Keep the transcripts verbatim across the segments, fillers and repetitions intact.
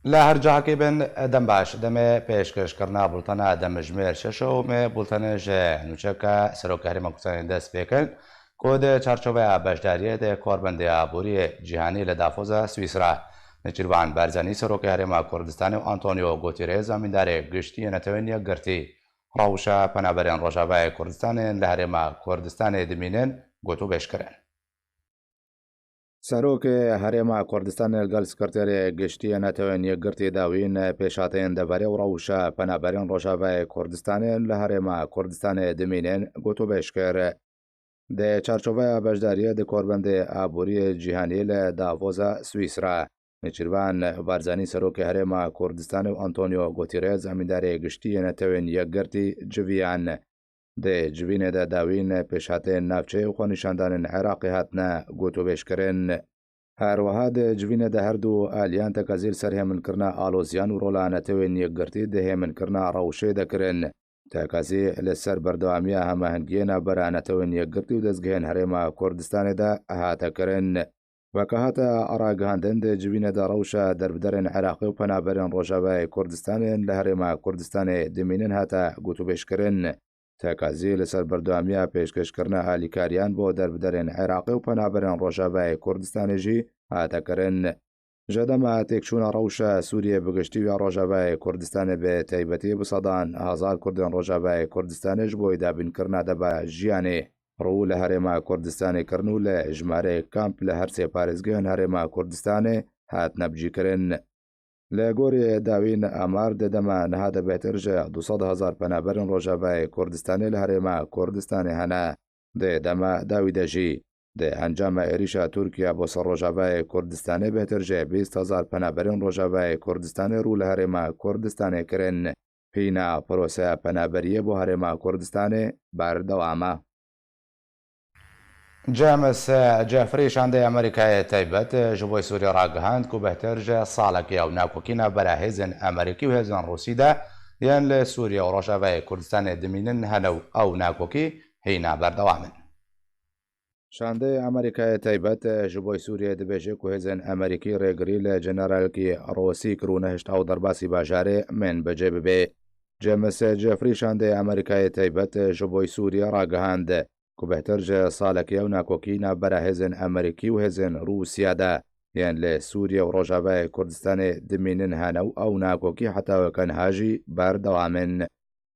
Li her cihekê bin, dem baş. Demê pêşkêşkirina bultena demjimêr şeş û me bultenê ji nûçeka Serokê Herêma Kurdistanê dest pê kin, ku di çarçoveya beşdariyê di Korbendê Aboriyê Cîhanî li Dafoza Swîsra, Nêçîrvan Barzanî Serokê Herêma Kurdistanê û Antonio Guterres Amîndarê Giştî yê Netewên Yekgirtî, rewşa penaberên Rojavayê Kurdistanê li Herêma Kurdistanê dimînin, gotûbêj kirin. Serokê Herêma Kurdistanê li gel Sekreterê Giştî yê Netewên Yekgirtî dawîn pêşhateyên deverê û rewşa penaberên Rojavayê Kurdistanê li Herêma Kurdistanê dimînin, gotûbêj kir. Di çarçoveya beşdariyê di Korbendê Aboriyê Cîhanî li Davoza Swîsra, Nêçîrvan Barzanî Serokê Herêma Kurdistanê û Antonio Guterres Amîndarê Giştî yê Netewên Yekgirtî civiyan. Di civînê de dawîn pêşhateyên navçeyê û xwenîşandanên Iraqê hatine gotûbêjkirin. Her wiha di civînê de her du aliyan tekezî li ser hêminkirina aloziyan û rola Netewên Yekgirtî di hêminkirina rewşê de kirin. Tekezî li ser berdewamiya hemahengiyê navbera Netewên Yekgirtî û dezgehên Herêma Kurdistanê de hate kirin. Weke hate ragihandin, di civînê de rewşa derbiderên Iraqê û penaberên Rojavayê Kurdistanê li Herêma Kurdistanê dimînin hate gotûbêjkirin. Tekezî li ser berdewamiya pêşkêşkirina alîkariyan bo derbiderên Iraqê û penaberên Rojavayê Kurdistanê jî hate kirin. Ji dema têkçûna rewşa Sûriyê bi giştî û ya Rojavayê Kurdistanê bi taybetî bi sedan hezar Kurdên Rojavayê Kurdistanê ji bo dabînkirina deba jiyanê rû li Herêma Kurdistanê kirin û li jimareyê kamp li her sê parêzgehên Herêma Kurdistanê hatine bicîkirin. Li gorî dawîn amar di dema niha de bêhtir ji du sed hezar penaberên Rojavayê Kurdistanê li Herêma Kurdistanê hene. Di dema dawî de jî, di encama êrîşa Tirkiye bo ser Rojavayê Kurdistanê bêhtir ji bîst hezar penaberên Rojavayê Kurdistanê rû li Herêma Kurdistanê kirin. Hîna proseya penaberiyê bo Herêma Kurdistanê berdewam e. James Jeffrey şandê Amerîkayê taybet ji bo Sûriyê ragihand ku bêhtir ji salekê ew nakokî navbera hêzên Amerîkî û hêzên Rûsî de yên li Sûriye û Rojavayê Kurdistanê dimînin hene û ew nakokî hîna berdewam in. Şandê Amerîkayê taybet ji bo Sûriyê dibêje ku hêzên Amerîkî rêgirî li jeneralekî Rûsî kir û nehişt ew derbasî bajarê Minbicê bibe. James Jeffrey şandê Amerîkayê taybet ji bo Sûriye ragihand ku bêhtir ji salekê ew nakokî navbera hêzên Amerîkî û hêzên Rûsya de yên li Sûriye û Rojavayê Kurdistanê dimînin hene û ew nakokî heta weke niha jî berdewam in.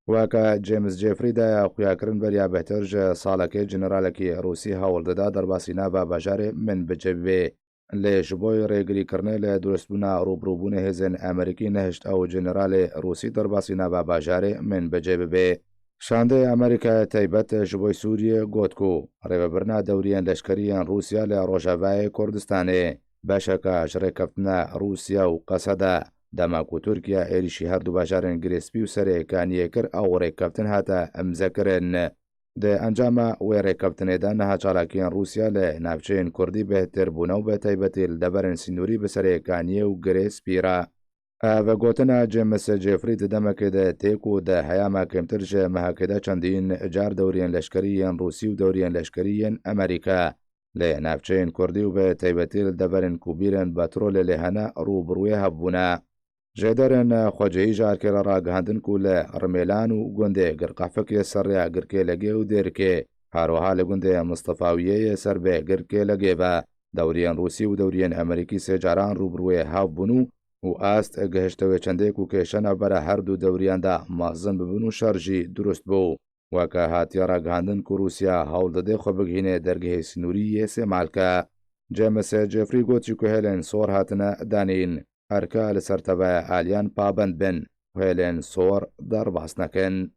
Weke James Jeffrey daye xuyakirin beriya bêhtir ji salekê jeneralekî Rûsî hewl dida derbasî nava bajarê Minbicê bibe. Lê ji bo rêgirîkirinê li durustbûna rûbirûbûnê hêzên Amerîkî nehişt ew jeneralê Rûsî derbasî nava bajarê Minbicê bibe. Şandê Amerîkayê taybet ji bo Sûriyê got ku rêvebirina dewriyên leşkerî yên Rûsya li Rojavayê Kurdistanê beşeke ji rêkeftina Rûsya û Qesed e. Dema ku Tirkiye êrîşî her du bajarên Girê Spî û Serê Kaniyê kir, ew rêkeftin hate imzekirin. Di encama wê rêkeftinê de niha çalakiyên Rûsya li navçeyên Kurdî bêhtir bûne û bi taybetî li deverên sînorî bi Serê Kaniyê û Girê Spî re. Ev gotina James Jeffrey di demekê de tê ku di heyama kêmtir ji mehekê de çendîn car dewriyên leşkerî yên Rûsî û dewriyên leşkerî yên Amerîka li navçeyên Kurdî û bi taybetî li deverên ku bîrên petrolê lê hene rû bi rûyê hev bûne. Jêderên xwecihî ji arkê re ragihandin ku li Rimêlan û gundê Girqafik yê ser rêya Girkêlegê û Dêrikê, her wiha li gundê Mistefawiyê yê ser bi Girkêlegê ve dewriyên Rûsî û dewriyên Amerîkî sê caran rû bi rûyê hev bûn û û ast gihişte wê çendê ku kêşe navbera her du dewriyan de mezin bibin û şer jî dirust bû. Weke hatiye ragihandin ku Rûsya hewl dide xwe bigihîne dergehê sînorî yê Sêmalke. James Jeffrey got jî ku hêlên sor hatine danîn, erka li ser teveya aliyan pabend bin û hêlên sor derbas nekin.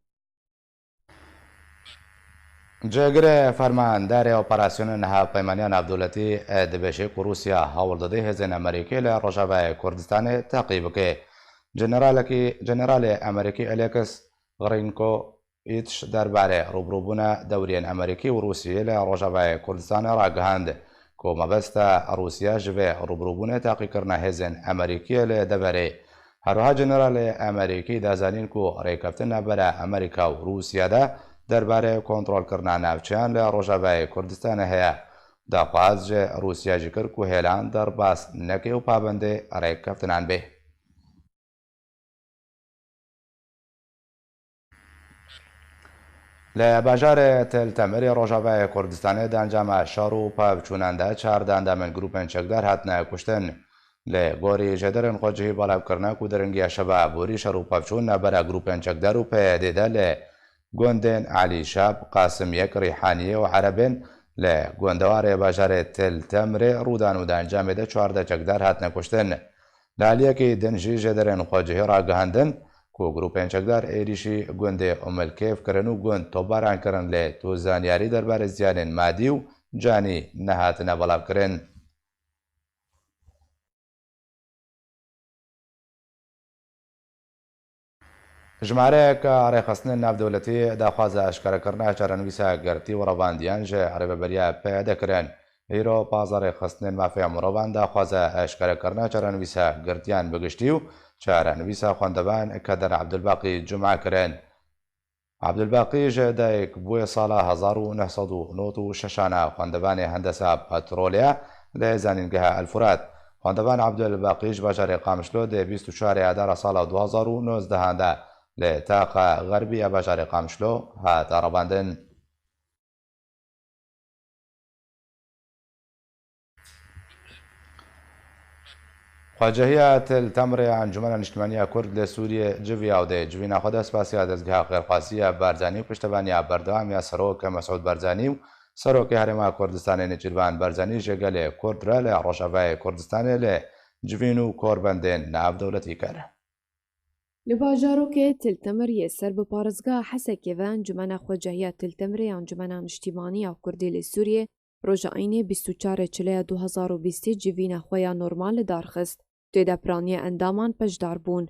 Cihgirê Fermandarê Operasyonên Hevpeymaniya Navdewletî dibêje ku Rûsya hewl dide hêzên Amerîkî li Rojavayê Kurdistanê teqî bike. Jeneralekî, Jeneralê Amerîkî Alex Grinko îtş derbarê rûbirûbûna dewriyên Amerîkî û Rûsiyê li Rojavayê Kurdistanê ragihand ku mebesta Rûsiya ji vê rûbirûbûnê teqîkirina hêzên Amerîkî ye li deverê. Herwiha Jeneralê Amerîkî da zanîn ku rêkeftin navbera Amerîka û Rûsiya de derbarê kontrolkirina navçeyan li Rojavayê Kurdistanê heye. Daxwaz ji Rûsiya jî kir ku hêlan derbas neke û pabendê rêkeftinan bê. Li bajarê Til Temirê Rojavayê Kurdistanê di encama şer û pevçûnan de çar endamên grûpên çekdar hatine kuştin. Li gorî jêderên xwecihî belavkirine ku di ringiya şeva borî şer û pevçûn navbera grûpên çekdar û P Y D'ê de li gundên Elî Şab, Qasim Yek, Rîhaniyê û Erebên li gundewarê bajarê Til Temirê rû dan û di encamê de çardeh çekdar hatine kuştin. Li aliyekî din jî jêderên xwecihî ragihandin ku grûpên çekdar êrîşî gundê Umilkêf kirin û gund topbaran kirin, lê tu zanyarî derbarê ziyanên madî û canî nehatine belavkirin. Jimareyek rêxistinên navdewletî daxwaza eşkerekirina çarenivîsa girtî û revandiyan ji rêveberiya P Y D kirin. Îro pazdeh rêxistinên mafê mirovan daxwaza eşkerekirina çarenivîsa girtiyan bi giştî û çarenivîsa xwendevan Keder Ebdulbaqî Cuma kirin. Ebdulbaqî ji dayik bûye sala hezar û neh sed û nod û şeşan e, xwendevanê hendesa petrolê ye li Zanîngeha El Furat. Xwendevan Ebdulbaqî ji bajarê Qamişlo di bîst û çar Adara sala du hazar û nozdehan de li taxa xerbî ya bajarê Qamişlo hate revandin. Xwecehiya Til Temrê Encûmena Niştimanî ya Kurd li Sûriyê civiya û dê civîna xwe de spasiya dezgeha xêrxwazî ya Barzanî û piştevaniya berdewam ya Serok Mesûd Barzanî û Serokê Herêma Kurdistanê Nêçîrvan Barzanî ji gelê Kurd re li Rojavayê Kurdistanê li civîn û korbendên navdewletî kir. Li bajarokê Til Temir yê ser bi parêzgeha Hesekê ve Encûmena Xwecehiya Til Temirê ya Encûmena Niştîmanî ya Kurdî li Sûriyê roja Înê bîst û çar Çileya du hazar û bîstê civîna xwe ya normal li dar xist. Tê de piraniya endaman beşdar bûn.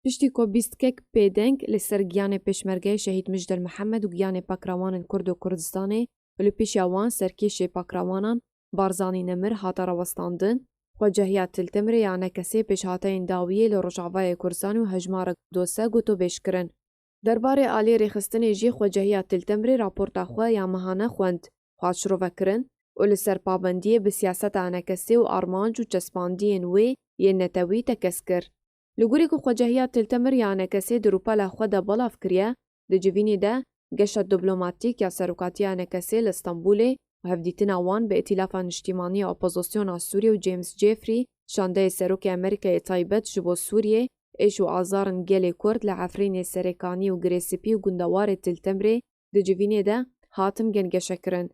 Piştî ku bîst kek bêdeng li ser giyanê Pêşmergeyê Şehîd Mijdel Mihemed û giyanê pakrawanên Kurd û Kurdistanê û li pêşiya wan serkêşê pakrawanan Barzanî Nemir hate rawestandin, Xwecehiya Til Temirê ya Enekesê pêşhateyên dawiyê li Rojavayê Kurdistanê û hejmarek dose gotûbêj kirin. Derbarê aliyê rêxistinê jî Xwecehiya Til Temirê raporta xwe ya mehane xwend, xwest şirovekirin û li ser pabendiyê bi siyaseta Enekesê û armanc û çespandiyên wê yên netewî tekez kir. Li gorî ku Xwecehiya Til Temir ya Enekesê di rûpela xwe de belav kiriye, di civînê de geşa diplomatîk ya serokatiya Enekesê li Stenbolê û hevdîtina wan bi Îtîlafa Niştîmanî ya Opozisyona Sûriyê û James Jeffrey, şandeyê Serokê Amerîkayê taybet ji bo Sûriyê, êş û azarên gelê Kurd li Efrînê, Serêkanî û Girê Spî û gundewarê Til Temrê di civînê de hatin gengeşekirin.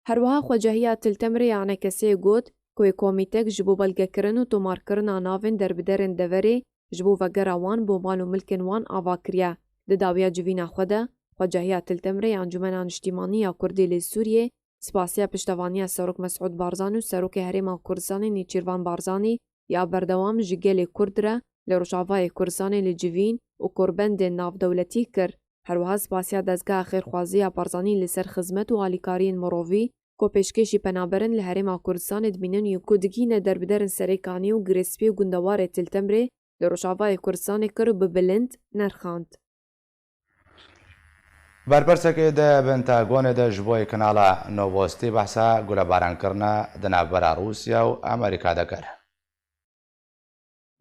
Her wiha Xwecehiya Til Temrê ya Enekesê got ku wê komîtek ji bo belgekirin û tomarkirina navên derbiderên deverê ji bo vegera wan bo mal û milkên wan ava kiriye. Di dawiya civîna xwe de, Xwecehiya Til Temrê ya Encûmena Niştîmanî ya Kurdî li Sûriyê spasiya piştevaniya Serok Mesûd Barzanî û Serokê Herêma Kurdistanê Nêçîrvan Barzanî ya berdewam ji gelê Kurd re li Rojavayê Kurdistanê li civîn û korbendên navdewletî kir. Her wiha spasiya dezgeha xêrxwazî ya Barzanî li ser xizmet û alîkariyên mirovî ku pêşkêşî penaberin li Herêma Kurdistanê dimînin û ku digihîne derbiderên Serêkanî û Girê Spî û gundewarê Til Temrê li Rojavayê Kurdistanê kir û bi bilind nerxand. Berpirsekê di Pentagonê de ji bo yê kanala Novosti behsa gulebaran kirina di navbera Rûsya û Amerîka de kir.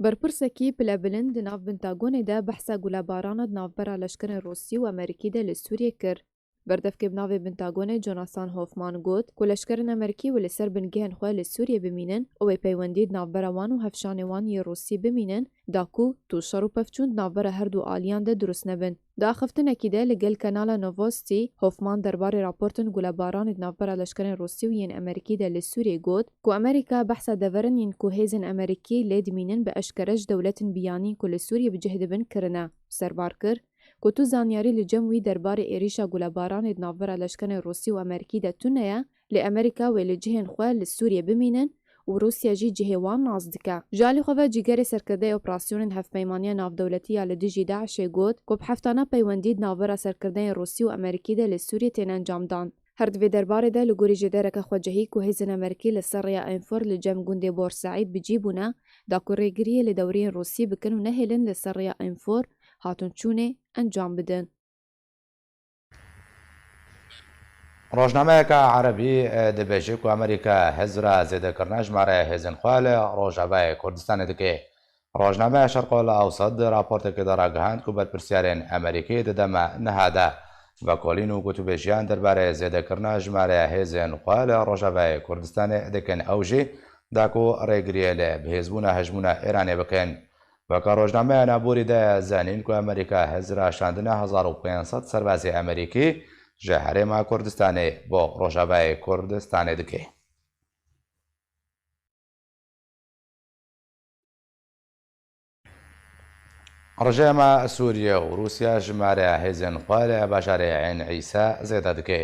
Berpirsekî pilebilind di nav Pentagonê de behsa gulebarana di navbera leşkerên Rûsî û Amerîkî de li Sûriyê kir. Berdevkê bi navê Pentagonê Jonathan Hoffman got ku leşkerên Amerîkî wê li ser bingehên xwe li Sûriyê bimînin û wê peywendî di navbera wan û hevşanê wan yê Rûsî bimînin, da ku tu şer û pevçûn di navbera her du aliyan de dirust nebin. Di axiftinekî de li gel kanala Novosti, Hoffman derbarê raportên gulebaranê di navbera leşkerên Rûsî û yên Amerîkî de li Sûriyê got ku Amerîka behsa deverin yên ku hêzên Amerîkî lê dimînin bi eşkere ji dewletên biyanî ku li Sûriyê bi cih dibin kirine. Serbar kir ku tu zanyarî li cem wî derbarê êrîşa gulebaranê di navbera leşkerên Rûsî û Amerîkî de tune ye, lê Amerîka wê li cihên xwe li Sûriyê bimînin û Rûsya jî cihê wan nas dike. Ji alî xwe ve cîgerê serkirdeyê operasyonên hevpeymaniya navdewletî ya li dijî DAIŞê got ku bi heftana peywendî di navbera serkirdeyên Rûsî û Amerîkî de li Sûriyê tên encamdan. Her di vê derbarê de li gorî jêdereke xwecihî ku hêzên Amerîkî li ser rêya Enfor li cem gundê Bor Seîd bi cî bûne, da ku rêgiriyê li dewriyên Rûsî bikin û nehêlin li ser rêya Enfor hatinçûnê encam bidin. Rojnameyeke erebî, e, dibêje ku Amerîka hizra zêdekirina jimarê hêzên xwe li Rojavayê Kurdistanê dike. Rojnameya Şerqol Ewsat di raportekê de ragihand ku berpirsiyarên Amerîkî di dema niha de vekolîn û gotûbêjiyan derbarê zêdekirina jimareya hêzên xwe li Rojavayê Kurdistanê dikin. Ew jî da ku rêgiriyê li bihêzbûna hejmûna Îranê bikin. Weke rojnameya Naborî de zanîn ku Amerîka hizra şandina hezar û pênc sed serbazê Amerîkî ji Herêma Kurdistanê bo Rojavayê Kurdistanê dike. Rejêma Sûriye û Rûsya jimareya hêzên xwe li bajarê Eyn Îsa zêde dike.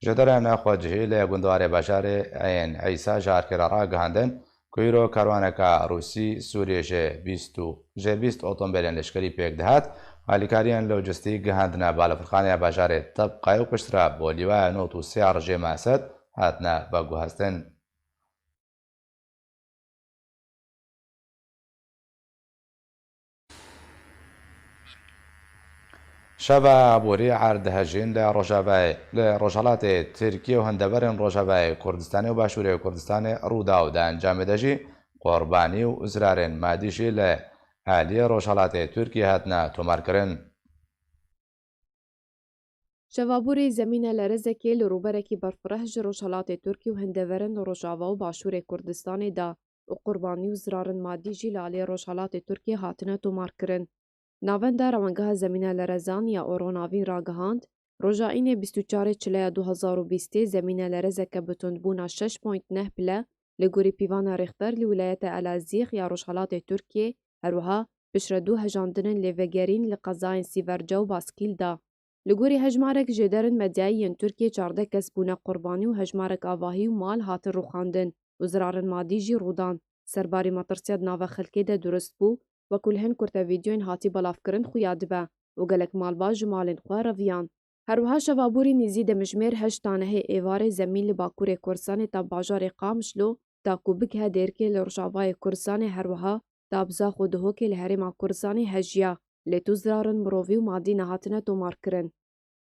Ji derên xwecihî li gundarê bajarê Eyn Îsa ji Arkê re ragihandin ku îro karwaneka Rûsî Sûriyê ji bîst û ji bîst otombêlên leşkerî pêk dihat, alîkariyên lojistî gihandine balafirxaneya bajarê Tebqayê û piştre bo lîwaya nod û sê ya rejêma Esed hatine veguhestin. Şeva aborî erdhejîn li Rojavayê, li Rojhelatê Tirkiye û hindeverên Rojavayê Kurdistanê û Başûrê Kurdistanê rû da û di encamê de jî qurbanî û zirarên madî jî li aliyê Rojhelatê Tirkiye hatine tomarkirin. Şevaborî zemîne lerezekê li rûberekî berfireh ji Rojhelatê Tirkî û hindeverin li Rojava û Başûrê Kurdistanê da û qurbanî û zirarên madî jî li aliyê Rojhelatê Tirkî hatine tomarkirin. Navenda Rewengeha Zemîne Lerezan ya Oro Navîn ragihand, roja înê bîst û çarê Çileya du hezar û bîstê zemîne lerezeke bi tundbûna şeş point neh pile li gorî pîvana Rîxter li wîlayeta Elazîx ya Rojhelatê Tirkiyê, her wiha piştre du hejandinên lêvegerîn li qezayên Sîverce û Baskîl da. Li gorî hejmarek jêderên medyayî yên Tirkiyê çardeh kes bûne qurbanî û hejmarek avahî û mal hatin rûxandin û zirarên madî jî rûdan. Serbarî metirsiya di nava xelkê de durust bû, wekû li hin kurte vîdyoyên hatî belavkirin xuya dibe û gelek malbat ji malên xwe reviyan. Her wiha şevaborî nêzî demjimêr heşt tanehê êvarê zemîn li Bakurê Kurdistanê ta bajarê Qamişlo, ta ku bigihe Dêrikê li Rojavayê Kurdistanê, her wiha ta Bizax û Duhokê li Herêma Kurdistanê hejiya, lê tu zirarên mirovî û madî nehatine tomarkirin.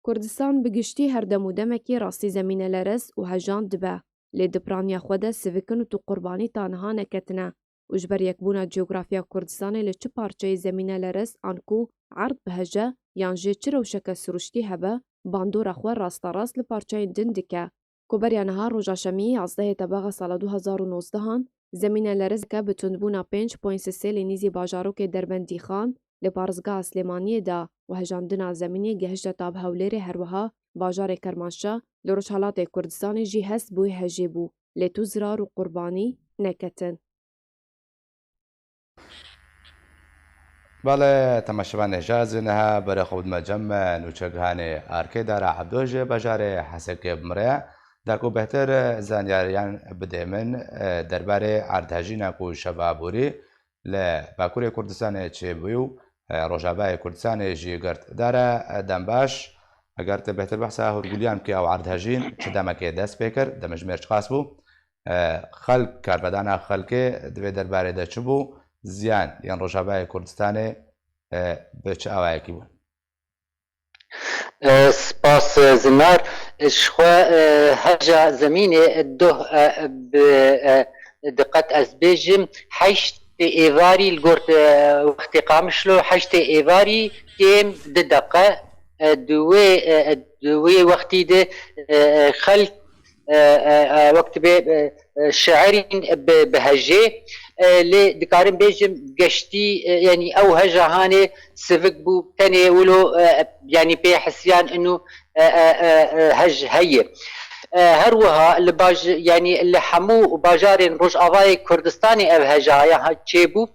Kurdistan bi giştî her dem û demekî rastî zemînelerez û hejan dibe, lê di piraniya xwe de sivikin û tu qurbanî ta niha neketine û ji ber yekbûna cografiya Kurdistanê li çi parçeyê zemînelerez anku erd biheje yan jê çi rewşeke siruştî hebe, bandora xwe rasterast li parçeyên din dike. Ku beriya niha roja şemiyê yazdehê tebaxa sala du hezar û nozdehan, zemînelerezeke bi tundbûna pênc point sê sê li nîzî bajarokê Derbendîxan li parêzgeha Silêmaniyê da û hejandina zemînê gehişte ta bi Hewlêrê, her wiha bajarê Kermanşah li Rojhelatê Kurdistanê jî hest bi wê hejê bû, lê tu zirar û qurbanî neketin. Belê, temaşevanê Jazê niha berê xwe bidime cem me nûçegihanê Arkê Dara Ebdo ji bajarê Hesekê bi min re ye. Da ku bêhtir zanyariyan bidê min, e, derbarê erdhejîna ku şeva aborî li Bakurê Kurdistanê çêbûyî û, e, Rojavayê Kurdistanê jî girt. Dara, e, dem baş, eger tu bêhtir behsa hûrgulîyan bikî ew erdhejîn çi demekê dest pê kir, demjimêr çiqas bû? E, xelk, karvedana xelkê di vê derbarê de çi bû? Ziyan yên Rojavayê Kurdistanê, e, bi çi awayekî bûn? E, spas, e, Zinar. E, ji xwe, e, heja zemînê, e, doh, e, bi, e, diqet ez bêjim, heştê êvarî li gor, e, wextê Qamişlo, heştê êvarî kêm du deqe, e, di wê, e, di wê wextî de, e, e, xelk e, e, e, wek dibê, e, e, şeirîn bi, bi hejê, e, lê dikarim bêjim geştî, e, yanî ew heja hanê sivik bû, tenê wilo, e, yanî pê hisiyan inu, e, e, e, e, hej heye. E, her wiha li baj-, yanî li hemû bajarên Rojavayê Kurdistanê ev heja ya ha-, çêbû,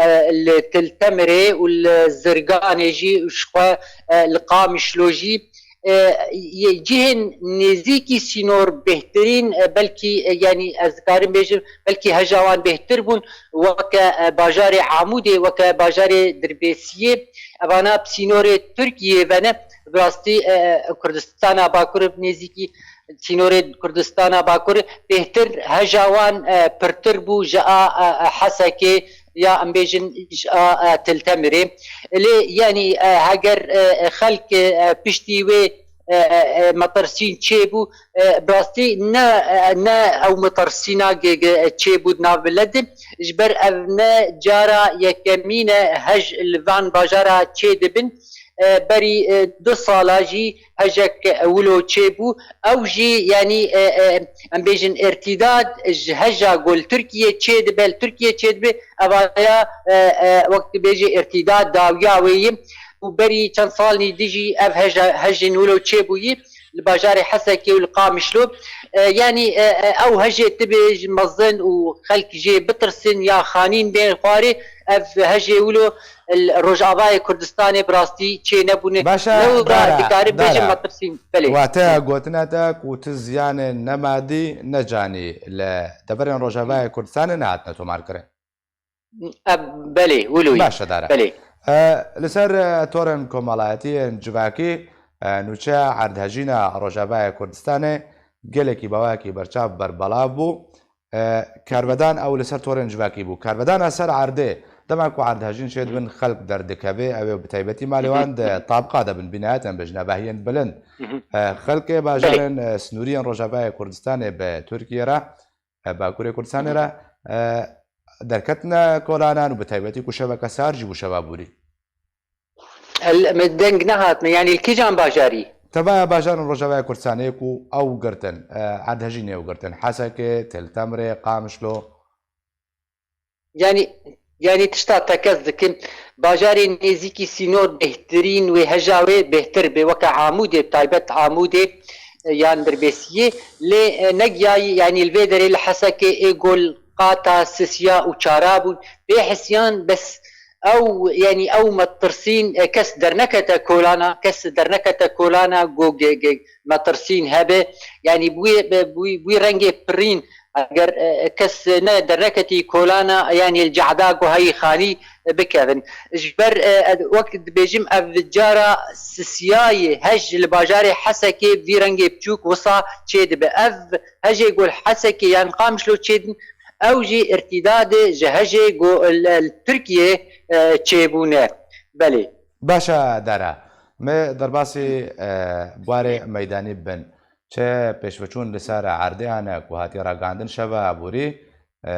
e, li Til Temirê û li Zirganê jî û ji xwe, e, li Qamişlo jî, e, yê cihên nêzîkî sînor bêhtirîn, e, belkî, e, yanî ez dikarim bêjim, belkî heja wan bêhtir bûn, weke, e, bajarê Amûdê, weke bajarê Dirbêsiyê, evana bi sînorê Tirkiyê ve ne, bi rastî, e, e, Kurdistana Bakur bi nêzîkî sînorê Kurdistana Bakur bêhtir heja wan, e, pirtir bû ji a, e, e, Hesekê ya em bêjin ji a, e, Til Temirê. Lê yanî, e, heger, e, e, xelk, e, piştî wê, e, e, e, metirsîn çêbû, e, bi rastî ne, e, ne ew metirsîna ge-, ge-, çêbû di nav milet de, ji ber ev ne cara yekemîn e hej li van bajara çêdibin. e, berî, e, du sala jî hejek, e, wilo çêbû. Ew jî, yanî, e, e, em bêjin, îrtîdad ji heja ku li Tirkiye çêdibe, li Tirkiye çêdibe, evaya, e, e, wek dibêje îrtîdad dawiya wê ye. Û berî çend salî dijî ev heja, hejên wilo çêbûyî li bajarê Hesekê û li Qamişlo. E, yanî, e, e, ew hejê tibê ji mezin û xelk jê bitirsin ya xanîn bên xwarê, ev hejê wilo li Rojavayê Kurdistanê bi rastî çê nebûne. Baş e, Lewra dara, dikarim bêjim dara. Metirsîn. Belê. Wateya gotina te ku tu ziyanê ne madî ne canî li deverên Rojavayê Kurdistanê nehatine tomarkirin. E, belê, wilo ye. Baş e, dara. Belê. E, li ser, e, torên komelayetiyên civakî, e, nûçeya erdhejîna Rojavayê Kurdistanê gelekî bi awayekî berçav berbelav bû. E, karvedan ew li ser torên civakî bû. Karvedana ser erdê, dema ku erdhejîn çêdibin, xelk derdikeve, ew ê bi taybetî malê wan di tabqa de bin, bînayet em bêjin, avahiyên bilind. E, xelkê bajarên, e, sinûriyên Rojavayê Kurdistanê bi Tirkiye re, e, Bakurê Kurdistanê re, e, derketine kolanan û bi taybetî ku şeveke sar jî bû şeva borî. El, me deng nehat me, yanî li kîjan bajarî? Tevaya bajarên Rojavaya Kurdistanê ku ew girtin, e, erdhejînê ew girtin. Hesekê, Til Temirê, Qamişlo. Yanî, yanî tişta tekez dikim. Bajarê nêzîkî sînor bêhtirîn wê heja wê bêhtir bê, weke Amûdê, bi taybet Amûdê, e, yan Dirbêsiyê. Lê, e, negiyayî, yanî li vê derê li Hesekê ê gol qata sisiya û çara bûn. Bê hisiyan bes ew, yanî ew metirsîn, e, kes dernekete kolana, kes dernekete kolana ku ge-, ge-, metirsîn hebe. Yanî bi wî, bi wî, bi wî rengê pirîn, eger, e, kes ne derneketî kolana, yanî li cehda ku heyî xanî, e, bikevin. Ji ber, e, e, wek dibêjim, ev cara sisiyayê hej li bajarê Hesekê vî rengê biçûk wisa çêdibe. Ev hejê ku li Hesekê yan Qamişlo çêdin, ew jî îrtîdadê ji hejê ku li, li Tirkiye, e, çêbûne. Belê. Baş e, dara. Me derbasî, e, buarê meydanî bin. Çi pêşveçûn li ser erdê hene ku hatiye ragihandin şeva aborî, e,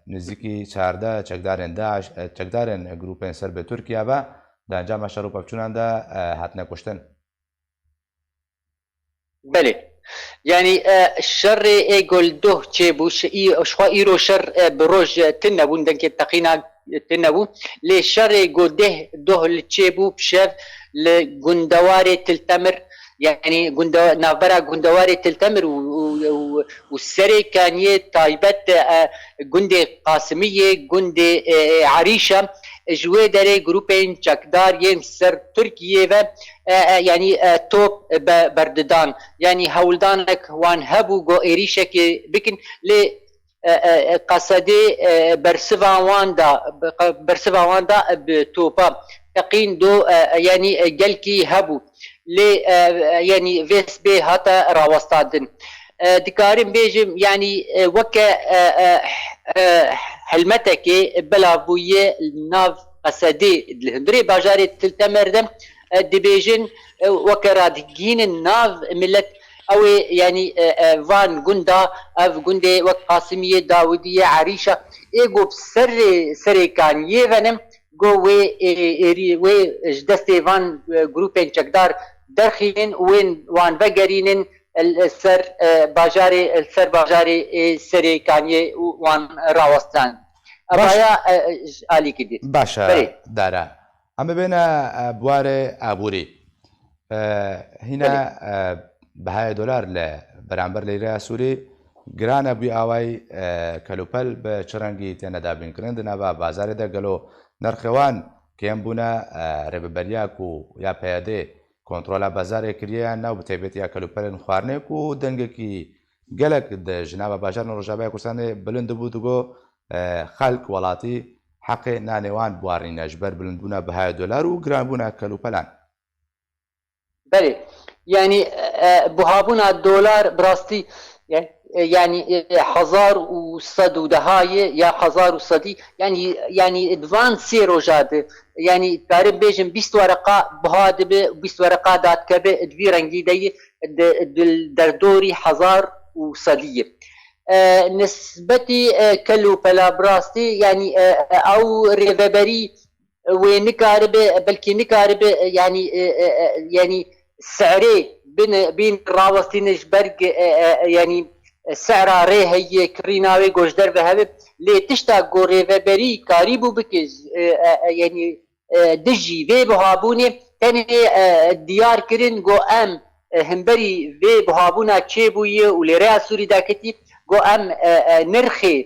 nêzîkî çardeh çekdarên DAIŞ, e, çekdarên grûpên ser bi Tirkiye ve di encama şer û pevçûnan de, e, hatine kuştin. Belê. Yanî, e, şerê ê gol doh çêbû, şi-, î-, ji xwe îro şer, e, bi roj, e, tune bûn, dengê teqîna, e, tune bû. Lê şerê ku deh doh li çêbû, bi şev li gundewarê Til Temir, yanî gunde-, navbera gundewarê Til Temir û, û, û, û Serê Kaniyê taybet, e, gundê Qasimiyê, gundê, e, e, Erîşa, ji wê derê grûpên çekdar yên ser Tirkiyê ve, e, e, yanî, e, top be-, berdidan. Yanî hewldanek wan hebû ku êrîşekê bikin, lê, e, e, e, qesedê, e, bersiva wan da, be-, qe-, bersiva wan da, e, bi topa teqîn do, e, e, yanî, e, gelkî hebû. Lê, e, e, yanî vê sibê hate rawestandin. E, dikarim bêjim, yanî, e, weke, e, e, e, helmetekê belav bûye li nav qesedê, li hundirê bajarê Til Temer de, e, dibêjin, e, weke radigihînin nav milet, ew ê, yanî, e, e, van gunda, ev gundê wek Qasimiyê, Dawidiyê, Erîşa, ê ku bi serê, serê Kaniyê venin, ku wê, e, êrî, wê ji destê van, e, grûpên çekdar derxînin û wên wan vegerînin, el, ser, e, bajarê, el ser bajarê, e, Serê Kaniyê û wan rawestan. Baş. Evaya, e, e, ji alîkî dî. Baş e, Belê. Dara. Em bibêne, e, buarê aborî. E, hîna, Belê. E, bihayê dolar li beramber leyreya Sûrî giran e, bû awayî, e, kelûpel bi çi rengî têne dabînkirin di nava bazarê de? Gelo nirxê wan kêm bûne, e, rêveberiya ku ya P Y D kontrola bazarê kiriye yan na û bi taybetî ya kelûpelên xwarinê ku dengekî gelek di ji nava bajarên Rojavayê Kurdistanê bilind dibû, digot, e, xelk, welatî heqê nanê wan biwarîne ji ber bilindbûna bihaya dolar û giranbûna kelûpelan. Belê. Yanî, e, buhabûna dolar bi rastî, e, e, yanî, e, hezar û sed û dehayê ya hezar û sedî, yanî, yanî di van sê roja de, yanî, dikarim bêjim bîst wereqa buha dibe, bîst wereqa dadikeve, di vî rengî de yî, di, di derdorî hezar û sedî ye. E, nisbetî, e, kel û pela bi rastî, yanî, e, e, ew rêveberî, wê nikaribe, belkî nikaribe, e, yanî, e, e, e, yanî serê bin, bin rawestîne ji ber, e, e, e, yanî, e, sera rê heye, kirîna wê goşder ve hebe. Lê tişta ku rêveberî karîbû bike, e, e, e, yanî, e, dijî vê buhabûnê tenê, e, diyar kirin ku em, e, himberî vê buhabûna çêbûyî û lê rêya Sûrî daketî ku em, e, e, nirxê,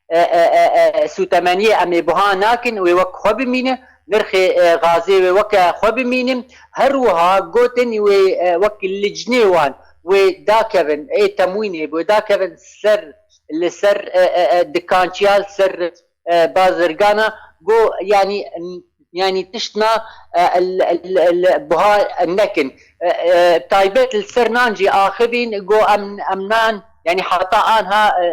e, e, e, e, sûtemeniyê em ê buha nakin, wê wek xwe bimîne, nirxê, e, gazê wê weke xwe bimînin. Her wiha gotin wê, e, wek licnê wan wê dakevin, ê temwînê wê dakevin ser, li ser, e, e, e, dikançiya, li ser, e, bazirgana, go, yanî, yanî tiştna, e, el, el, el, buha nekin. E, e, taybet li ser nan jî axivîn, go em, em nan, yanî heta anha, e,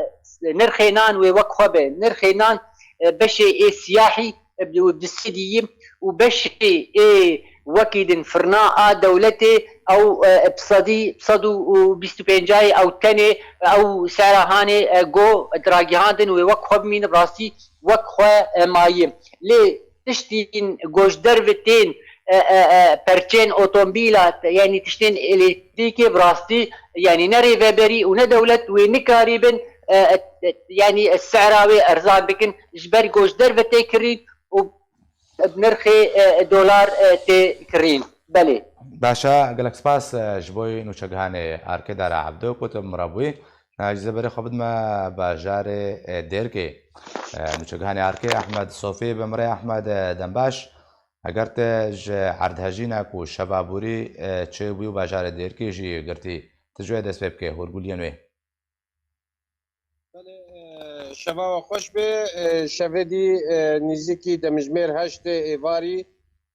nirxê nan wê wek xwe be. Nirxê nan, e, beşê ê siyahî, e, bi, bi sêdî yî û beşê ê wekî din firna a dewletê ew, e, bi sedî, bi sed û bîst û pêncayê ew tenê, ew sera hanê, e, go diragihandin wê wek xwe bimînin, bi rastî wek xwe, e, mayî. Lê tiştên goşderve tên, e, e, e, perçên otomobîla, yanî tiştên elektrîkê bi rastî, yanî ne rêveberî û ne dewlet wê nikarîbin, e, e, e, yanî sera wê erzan bikin, ji ber goşderve tê kirîn û bi nirxê, e, dolar, e, tê kirîn. Belê. Baş e, gelek spas, e, ji bo nûçegihanê Arkê Dara Ebdo ku tu min re bûyî. Nayê ji zêberê xwe bidime bajarê, e, Dêrkê. E, nûçegihanê Arkê Ehmed Sofî, bi min re Ehmed, e, dembaş. Eger tu ji erdhejîna ku şeva borî, e, çêbûyî û bajarê Dêrkê jî girtî, tu ji wê dest pê bike, hûrguliyên wê. Belê, e, şeva we xweş be. E, şevê dî, e, nîzikî demjimêr heştê êvarî,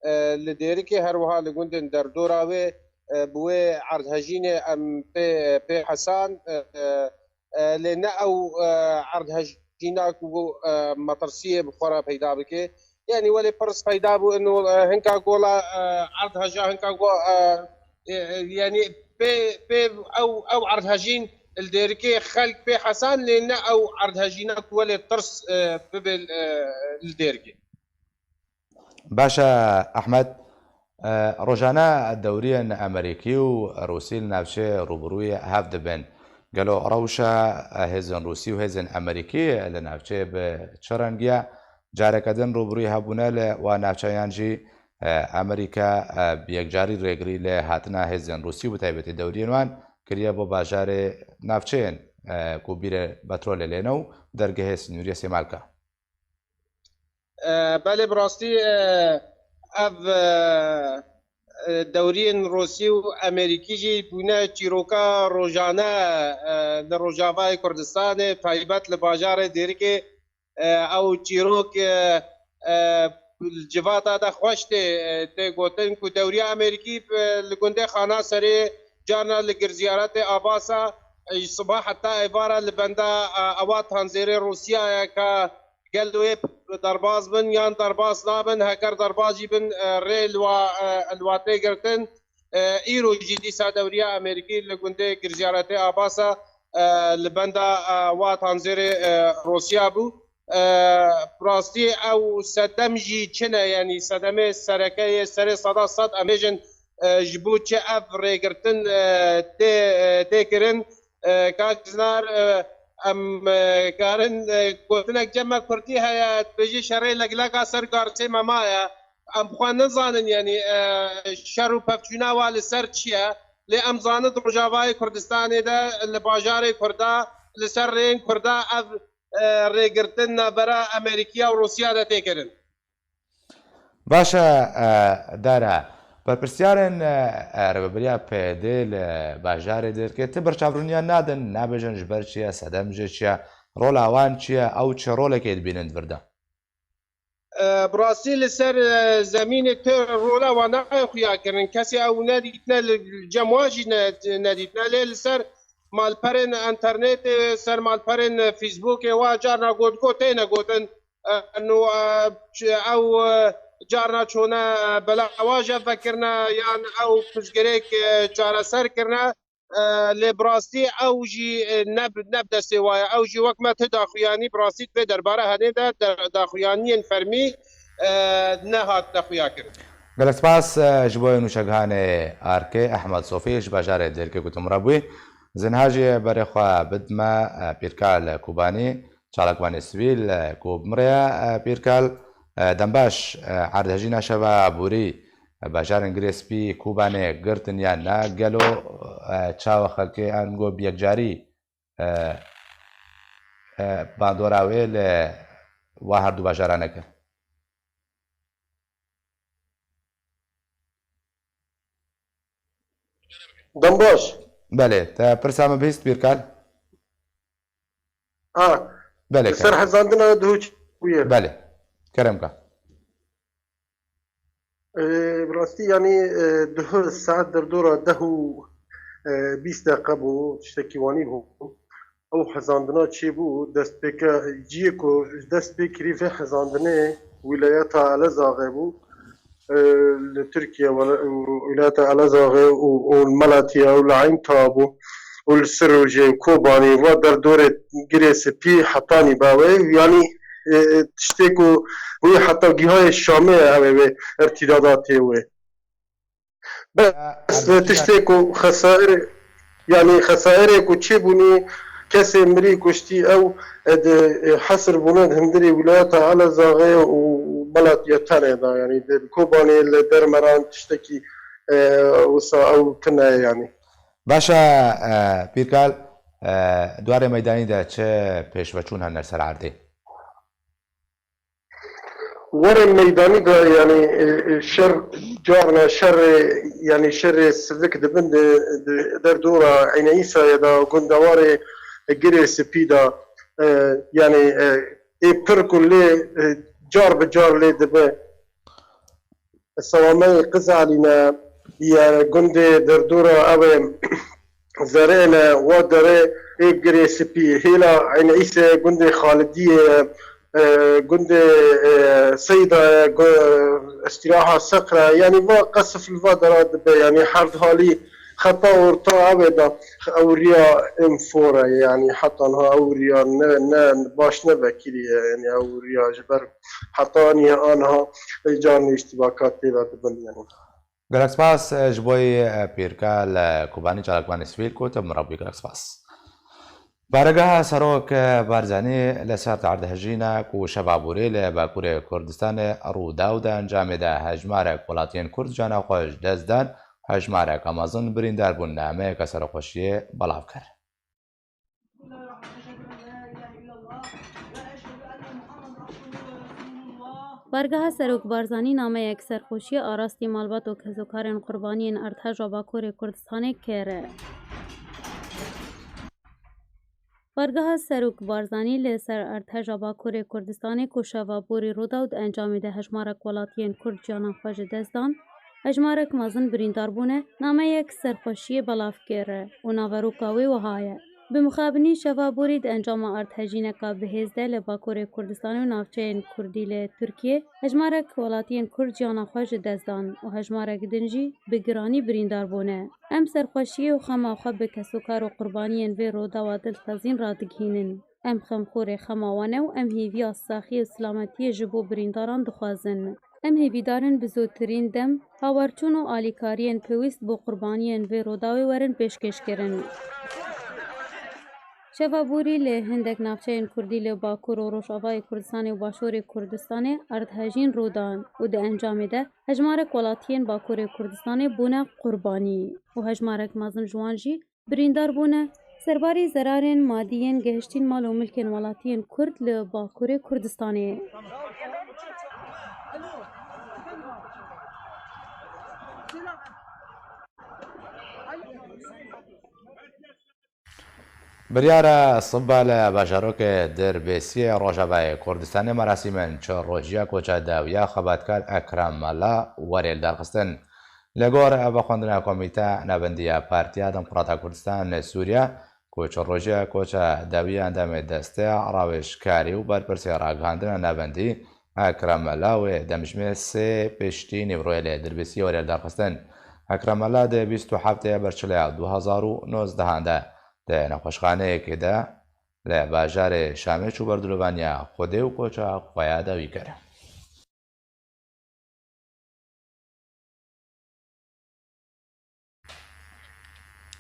e, li Dêrikê, her wiha li gundên derdora wê, e, bi wê erdhejînê em pê, pê hesan, e, e, e, lê ne ew, e, erdhejîna ku, e, metirsiyê bi xwe re peyda bike. Yanî welê pirs peyda bû, ino, e, hinka gola, e, erdheja, hinka go, e, e, e, yanî pê, pê ew, ew erdhejîn li Dêrikê xelk pê hesan, lê ne ew erdhejîna ku welê tirs, e, bibe, e, li Dêrikê. Baş e, Ehmed, e, rojane dewriyên Amerîkî û Rûsî li navçeyê rûbirûyê hev dibin. Gelo rewşa, e, hêzên Rûsî û hêzên Amerîkî li navçeyê bi çi rengî ye? Careke din rûbirûyê hebûne li wan navçeyan jî, e, Amerîka, e, bi yekcarî rêgirî li hatina hêzên Rûsî û bi taybetî dewriyên wan kiriye bo bajarê navçeyên, e, ku bîrê petrolê lê ne û dergehê sînoriyê Sêmalka. E, belê, bi rastî, e, ev, e, e, dewriyên Rûsî û Amerîkî jî bûne çîroka rojane, e, li Rojavayê Kurdistanê, taybet li bajarê Dêrikê, e, ew çîrok, e, e, li civata de xweş tê, e, tê gotin ku dewriya Amerîkî, e, li gundê Xana Serê carna li gir ziyaretê Abasa, e, ji siba heta êvara li benda, e, ewa tanzêrê Rûsya ye ka gel wê derbas bin yan derbas nabin, heger derbas jî bin, e, rê li wa, e, li wa tê girtin. E, îro jî dîsa dewriya Amerîkî li gundê Girziyaretê Abasa, e, li benda, e, wa tanzêrê, e, Rûsya bû. E, rastî ew sedem jî çi ne, yanî sedemê sereke yê serê seda sed em bêjin, e, ji bo çi ev rêgirtin, e, tê, e, tê kirin. E, kak Zinar, e, em, e, karin, e, gotinek cem me kurdî heye, dibêjî şerê legleka ser garsê me maye. Em xwe nizanin, yanî, e, şer û pevçûna wa li ser çi ye? Lê em zanin di Rojavayê Kurdistanê de, li bajarê Kurda, li ser rêyên Kurda ev, e, rêgirtin navbera Amerîkiya û Rûsya de tê kirin. Baş e, e, Dara, berpirsiyarên, e, e, rêveberiya P Y D li bajarê Dêrkê ti birçavbûniyan nadin, nabêjin ji ber çi ye, sedem jê çi ye, rola wan çi ye, ew çi rolekê dibînin di vir de? E, bi rastî li ser, e, zemînê ti rola wan nayê xuya kirin. Kesê ew nedîtine, li cem wan jî ne-, nedîtine. Lê li ser malperên enternetê, ser malperên Facebookê wa carna got, got têne gotin. E, no, e, ç-, ew, e, carna çûne, e, belawa jê vekirine yan ew pirsgirêk, e, çareser kirine. E, lê bi rastî ew jî, e, ne bi, ne bi destê wa ye. Ew jî wek me ti daxuyanî bi rastî di vê derbara henê de, de, daxuyaniyên fermî, e, nehatine xuyakirin. Gelek spas, e, ji bo nûçegihanê Arkê, Ehmed Sofî ji bajarê Dêrkê ku tu min re bûyî. Zin ha jî berê xwe bidime, e, Pîrkal Kobanî, çalakvanê sivîl, e, ku bi min re ye, e, Pîrkal, e, dembaş, e, erdhejîna şeva borî, e, bajarên Girê Spî, Kobanê girtin yan na? Gelo, e, çawa xelkê ango bi yekcarî, e, e, bandora wê li wa herdu bajaran nekir? Dembaş. Belê, te pirsa min bihîst, Pîrkal? Ha. Belê, Li ser kerem. Hezandina duhû çi bûye? Belê. Kerem ka. Ee, bi rastî, yanî, e, duhû saet derdora deh û, e, bîst deqe bû, tiştekî wanî bû. Ew hezandina çêbû, destpêke ciyê ku dest pê kirî vê hezandinê wîlayeta Elezagê bû. E, li Tirkiye wela-, û wîlayeta Elezagê û, û li Malatya û li Eynta bû û li Sirûcê û Kobanê va derdorê Girê Spî hetanî be wê. Yanî, e, tiştê ku wî heta gihayê Şamê ye, ew ê wê irtîdada tê wê. Bes tiştê ku xesair, yanî xesairê ku çêbûnî, kesê mirî, kuştî, ew, e, di, e, hesir bûne di hundirê wîlayeta Elezagê û Malatya tenê de, yanî di Kobanê, li Dermeran tiştekî, e, wisa ew tune ye, yanî. Baş e, e, Pîrkal, e, di warê meydanî de çi pêşveçûn hene li ser erdê? Warê meydanî de, yanî, e, e, şer, carna şerê, yanî şerê sivik dibin di, di derdora Eyne Îsayê de, gundewarê Girê Spî de, e, yanî, e, ê pir ku lê, e, car bi car lê dibe. Sewameyê Qizalî ne, ye gundê derdora ew ê Zerê ne, wa derê ê Girê Spî, hêla Eyne Îsê, gundê Xalidiyê, e, gundê, e, Seyda ye, gu-, Estîraha Seqra, yanî va qesif li va dera dibe, yanî her halî xeta orta ew ê de, ew riya infore, yanî heta niha ew riya ne, ne, baş nevekiriye, yanî ew riya ji ber heta niha aniha, e, carnê îştîbaka tê de dibin, yanî. Gelek spas, e, ji bo yê, e, Pîrkal Kobanî, çalakvanê sivîl ku tu bi min re bûyî. Gelek spas. Baregeha Serok, e, Barzanî li ser erdhejîna ku şeva borî li Bakurê Kurdistanê rû da û di encamê de hejmarek welatiyên Kurd cana xwe ji dest dan, hejmarek mezin birîndar bûn, nameyeke serxweşiyê belav kir. Bargeha Serok Barzanî nameyek serxweşiyê arastî malbat û kezokarên qurbaniyên erdheja Bakurê Kurdistanê kir. Bargeha Serok Barzanî li ser erdheja Bakurê Kurdistanê ku şeva borî rû da û di encamê de hejmarek welatiyên Kurd ciyana xwe ji dest dan, hejmarek mezin birîndar bûne, nameyek serxweşiyê belav kir û naveroka wê wiha ye. Bi mixabinî şeva borî di encama erdhejîneka bihêz de li Bakurê Kurdistanê û navçeyên Kurdî li Tirkiyê, hejmarek welatiyên Kurd ciyana xwe ji dest dan û hejmarek din jî bi giranî birîndar bûne. Em serxweşiyê û xema xwe bi kesokar û qurbaniyên vê rûdawa dilxezîn radigihînin. Em xemxorê xema wan e û em hêviya saxiyê û silametiyê ji bo birîndaran dixwazin. Em hêvîdar in bi zûtirîn dem hawerçûn û alîkariyên pêwîst bo qurbaniyên vê rûdawê werin pêşkêşkirin. Şeva borî li hindek navçeyên Kurdî li Bakur û Rojavayê Kurdistanê û Başûrê Kurdistanê erdhejîn rû dan û di encamê de hejmarek welatiyên Bakurê Kurdistanê bûne qurbanî û hejmarek mezin ji wan jî birîndar bûne. Serbarî zerarên madî yên gihiştîn mal û milkên welatiyên Kurd li Bakurê Kurdistanê. Biryara siba li bajarokê Dirbêsiyê Rojavayê Kurdistanê merasîmên çil rojiya koça dawiya xebatkar Ekrem Mela werê li dar xistin. Li gor vexwendina Komîteya Navendî ya Partiya Demokrata Kurdistan li Sûriye, ku çil rojiya koça dawiya endamê desteya rawêjkarî û berpirsê ragihandina navendî Ekrem Mela wê demjimê sê piştî nîvroyê li Dirbêsiyê werê li dar xistin. Ekrem Mela di bîst û heftê berçileya du hezar û nozdehan de di nexweşxaneyekê de li bajarê Şamê çû ber dilovaniya Xwedê û koça xwe ya dawî kir.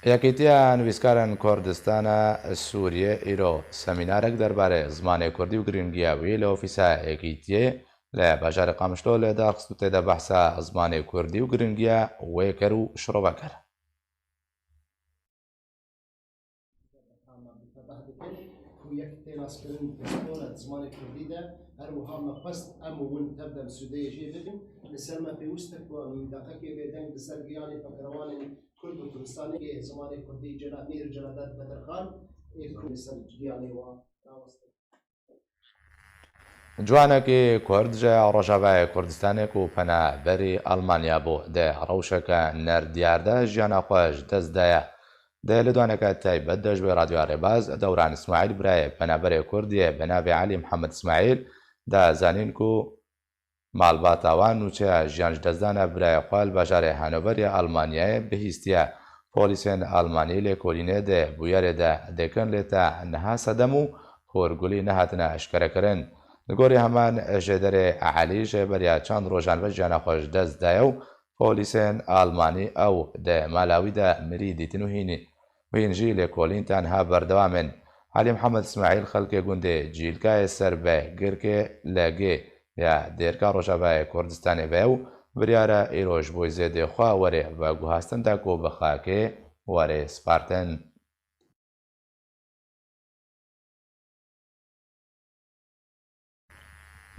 Yekîtiya Nivîskarên Kurdistana Sûriyê îro semînarek derbarê zimanê kurdî û girîngiya wî li ofîsa Yekîtiyê li bajarê Qamişlo li dar xist û tê de behsa zimanê kurdî û girîngiya wê kir û şirove kir. Berhama bi tebeh dikin ku yek tê naskirin pispor e di zimanê kurdî de, her wiha me xwest em û hûn tev de bi sûdeyê jê bikin. Li ser me pêwîst e ku em deqekê bêdeng li ser giyanê pekerewanên kurd û Kurdistanê yê zimanê kurdî, Cela-, Mîr Celadet Bedirxan, ê ku li ser giyanê wan rawestin. Ciwanekî Kurd ji Rojavayê Kurdistanê ku penaberî Almanya bû, di rewşeke nerdiyar de jiyana xwe ji dest daye. Di lêdaneke taybet de ji bo Radyoya Rêbaz, Dewran Îsmaîl, birayê penaberê Kurd yê bi navê Elî Mihemed Îsmaîl, da zanîn ku malbata wan nûçeya jiyan ji dest dana birayê xwe li bajarê Hanover ya Almanyayê bihîstiye. Polîsên Almanî lêkolînê di bûyerê de dikin, lê ta niha sedem û hûrgulî nehatine eşkerekirin. Li gorî heman jêderê Elî, ji beriya çend rojan ve jiyana xwe ji dest daye û polîsên Almanî ew di mala wî de mirî dîtin û hînî, hîn jî lêkolîn tenha berdewam in. Elî Mihemed Îsmaîl xelkê gundê Cîlkayê ser be Girkê Legê ya dêrka Rojavayê Kurdistanê ve ye û biryar e îro ji bo zêdê xwe were veguhastin da ku bi xakê were spartin.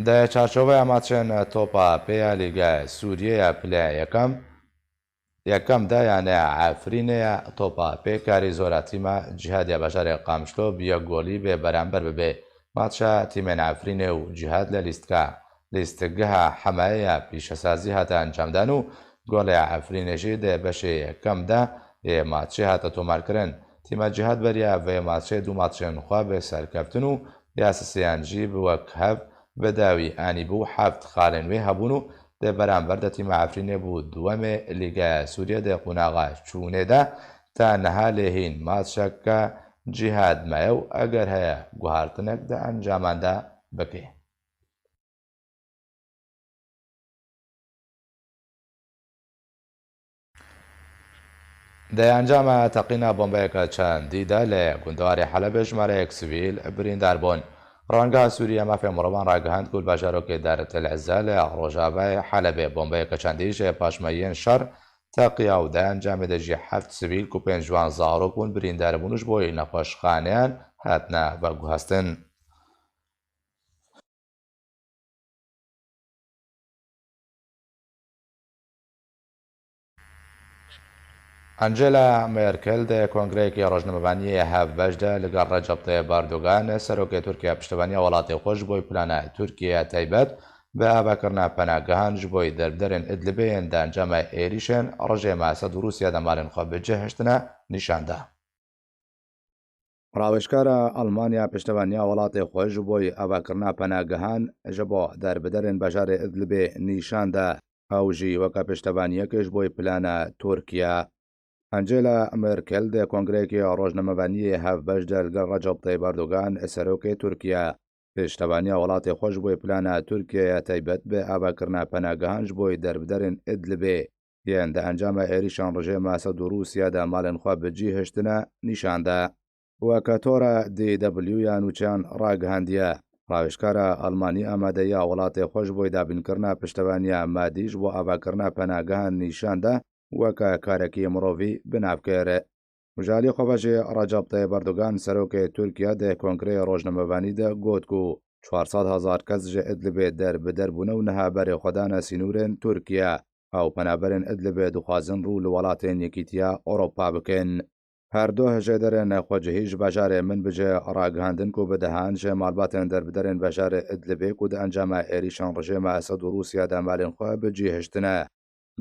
Di çarçoveya maçên topa pê ya Lîga Sûriyê ya pile yekem, yekem de, yani Efrînê ya topa pê, karî zora tîma Cîhad ya bajarê Qamişlo bi yek golî bê beramber bibe. Maça tîmên Efrînê û Cîhad li lîstka, lîstgeha Hemaye ya pîşesazî hate encamdan û golê Efrînê jî di beşê yekem de yê maçê hate tomarkirin. Tîma Cîhad beriya vê maçê du maçên xwe bi serkeftin û ya sisiyan jî bi wek hev bi dawî anîbû. Heft xalên wê hebûn û di beramber de tîma Efrînê bû duwemê Lîgaya Sûriyê di qonaxa çûnê de. Ta niha lê hîn maçeke Cîhad maye û eger heye guhartinek di encaman de bike. Di encama teqîna bombeyeke çandî de li gundarê Helebê jimareyek sivîl birîndar bûn. Rênga Sûriye Mafê Mirovan ragihand ku li bajarokê Dar el Ezza li rojavayê Helebê bombeyeke çandî ji paşmeyên şer teqiya û di encamê de jî heft sivîl ku pênc ji wan zarok bûn birîndar bûn û ji bo nexweşxaneyan hatine veguhestin. Angela Merkel di kongreyekî rojnamevaniyê hevbeş de li gel Recep Tayyip Erdogan, serokê Tirkiye, piştevaniya welatê xwe ji bo plana Tirkiye ya taybet bi avakirina penagehan ji bo derbiderên Idlibê yên di encama êrîşên rejêma Esed û Rûsya de malên xwe bi cih hiştine nîşan da. Rawêjkara Almanya piştevaniya welatê xwe ji bo avakirina penagehan ji bo derbiderên bajarê Idlibê nîşan da. Ew jî weke piştevaniyekê ji bo plana Tirkiye. Angela Merkel di kongreyekî rojnamevaniyê hevbeş de li gel Recep Tayyip Erdogan, serokê Tirkiye, piştevaniya welatê xwe ji bo plana Tirkiye ya taybet bi avakirina penagehan ji bo derbiderên Idlibê yên di encama êrîşan rejêma Esed û Rûsya de malên xwe bi cî hiştine nîşan da. Weke tora D W ya nûçeyan ragihandiye, rawêjkara Almanî amadeya welatê xwe ji bo dabînkirina piştevaniya madî ji bo avakirina penagehan nîşan da, weke karekî mirovî bi nav kir. Ji alî xwe ve jî Recep Tayyip Erdogan, serokê Tirkiye, di kongreyê rojnamevanî de got ku çar sed hezar kes ji Idlibê derbider bûne û niha berê xwe dane sînorên Tirkiye. Ew penaberên Idlibê dixwazin rû li welatên Yekîtiya Ewropa bikin. Her du hejêderên xwecihî ji bajarê Minbicê ragihandin ku bi dehan ji malbatên derbiderên bajarê Idlibê ku di encama êrîşan rejêma Esed û Rûsya de malên xwe bi cî hiştine,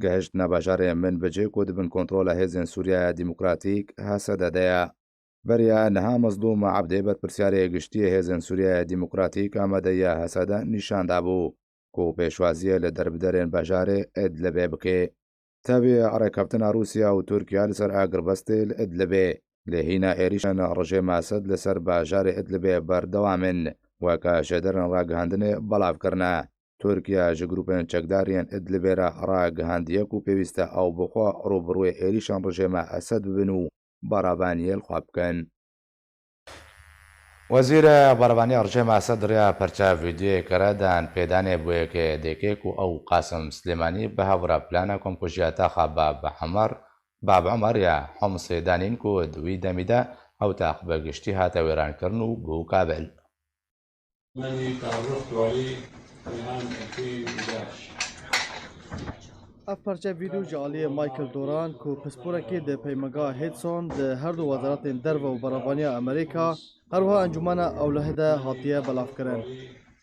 gihiştine bajarê Minbicê ku di bin kontrola hêzên Sûriyeya Demokratîk, H S D, de ye. Beriya niha Mezlûm Ebdê, berpirsiyarê giştî yê hêzên Sûriyeya Demokratîk, amadeya H S D nîşan dabû ku pêşwaziyê li derbiderên bajarê Idlibê bike. Tevî rêkeftina Rûsya û Tirkiye li ser agirbestê li Idlibê, lê hîna êrîşên rejêma Esed li ser bajarê Idlibê berdewam in, weke jêderên ragihandinê belav kirine. Tirkiye ji grûpên çekdar yên Idlibê re ragihandiye ku pêwîst e ew bi xwe rûbirûyê êrîşên rejêma Esed bibin û Barabaniyê li xwe bikin. Wezîrê Baravaniya Rejîma Esed riya perçe vîdyoyê kire dan pêdanê bo yekê dêkê ku ew Qasim Silêmanî bi hev re plana komkujiya taxa Bab Emer, Bab Emer ya Homsê danîn ku di wî demî de ew tax bi giştî hate wêrankirin û bû kabil. من تعرفت عليه في عام ألفين وحداش. Ev perçe vîdyo ji aliyê Michael Doran ku pisporekî di peymenga Hudson di her du wezaretên derve û beravaniya Amerîka, her wiha Encûmena Ewlehê de hatiye belavkirin.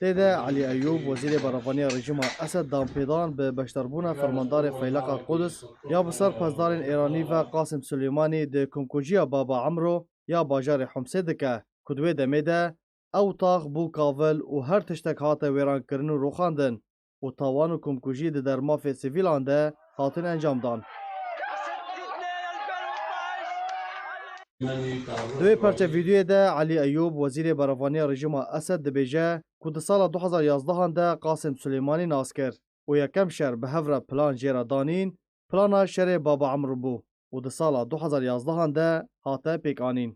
Tê de Elî Eyûb, wezîrê beravaniya rejîma Esed, danpêdan bi beşdarbûna fermandarê Feyleqa Quds ya bi ser pesdarên Êranî ve Qasim Sulêmanî di komkujiya Baba Emro ya bajarê Homsê dike ku di wê demê de ew tax bû kavil û her tiştek hate wêrankirin û rûxandin û tawan û komkujî di dermafê sivîlan de hatin encamdan. Di wê perçe vîdyoyê de Elî Eyûb, wezîrê beravaniya rejîma Esed, dibêje ku di sala du hezar yazdehan de Qasim Sulêmanî nas kir û yekem şer bi hev re plan jê re danîn, plana şerê Baba Emr bû û di sala du hezar yazdehan de hate pêkanîn.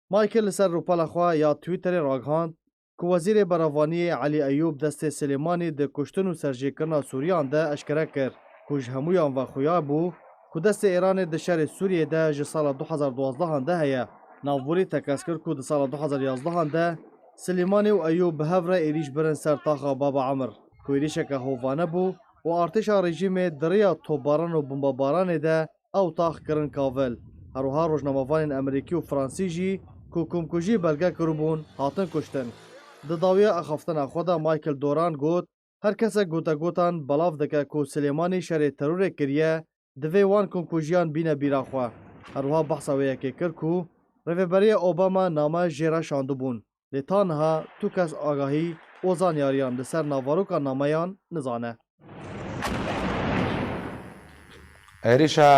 Michael li ser rûpela xwe ya Twitterê ragihand ku wezîrê berevaniyê Elî Eyûb destê Silêmanî di kuştin û serjêkirina Sûriyan de eşkere kir ku ji hemûyan ve xuya bû ku destê Îranê di şerê Sûriyê de ji sala du hezar duwazdehan de heye. Navborî tekez kir ku di sala du hezar yazdehan de Silêmanî û Eyûb bi hev re êrîş birin ser taxa Baba Emir ku êrîşeke hovane bû û artêşa rejîmê di riya topbaran û bombabaranê de ew tax kirin kavil. Her wiha rojnamevanên Amerîkî û Fransî jî ku komkujî belge kiribûn, hatin kuştin. Di dawiya axaftina xwe de Michael Doran got, her kesek gotegotan belav dike ku Silêmanî şerê terorê kiriye, divê wan komkujiyan bîne bîra xwe. Her wiha behsa wê yekê kir ku Rêveberiya Obama name jê re şandibûn. Lê ta niha tu kes agahî û zanyariyan li ser navaroka nameyan nizane. Êrîşa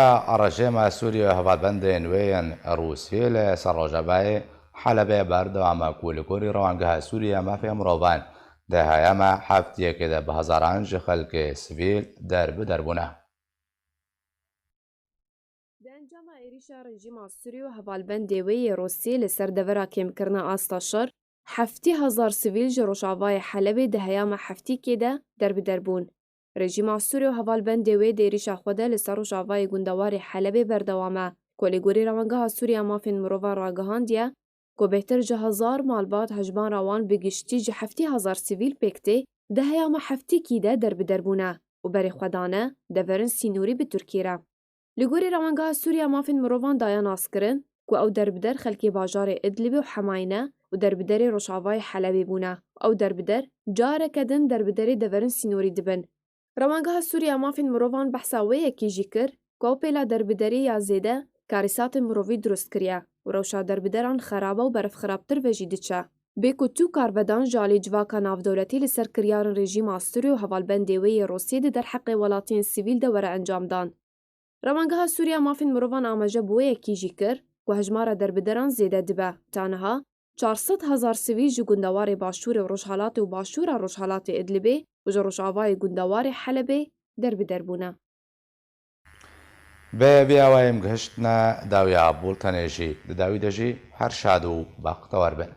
rejîma Sûriyê û hevalbendên wê yên Rûsiyê li ser rojavayê Helebê berdewam e ku li gorî Rewangeha Sûriyê ya Mafê Mirovan di heyama heftiyekê de bi hezaran ji xelkê sivîl derbider bûne. Di encama êrîşa rejîma Sûrî û hevalbendê wê yê Rûsî li ser devera kêmkirina asta şer, heftê hezar sivîl ji rojavayê Helebê di heyama heftîkê de derbider bûn. Rejîma Sûrî û hevalbendê wê di êrîşa xwe de li ser rojavayê gundewarê Helebê berdewam e, ku li gorî Rewangeha Sûrî ya Mafên Mirovan ragihandiye, ku bêhtir ji hezar malbat hejmara wan bi giştî ji heftê hezar sivîl pêk tê, di heyama heftîkî de derbider bûne û berê xwe dane deverên sînorî bi Tirkiyê re. Li gorî Rewangeha Sûrî ya Mafên Mirovan daye naskirin ku ew derbider xelkê bajarê Idlibê û Hemayî ne û derbiderê rojavayê Helebê bûne û ew derbider careke din derbiderê deverên sînorî dibin. Rewangeha Sûrî ya Mafên Mirovan behsa wê yekê jî kir ku ew pêla derbiderî ya zêde karîsatên mirovî dirust kiriye û rewşa derbideran xerab e û berfxirabtir ve jî diçe. Bê ku tu karvedan ji alî civaka navdewletî li ser kiryarên rejîma Sûrî û hevalbendê wê yê Rûsiyê di derheqê welatiyên sivîl de were encamdan. Rewangeha Sûrî ya Mafên Mirovan amaje bi wê yekî jî kir ku hejmara derbideran zêde dibe. Ta niha çar sed hezar sivîl ji gundewarê Başûrê û Rojhelatê û Başûra Rojhelatê Idlibê û ji rojavayê gundewarê Helebê derbider bûne. Bi vî awayê em gihiştine dawiya bultenê jî. Di dawî de jî her şad û bextewar bin.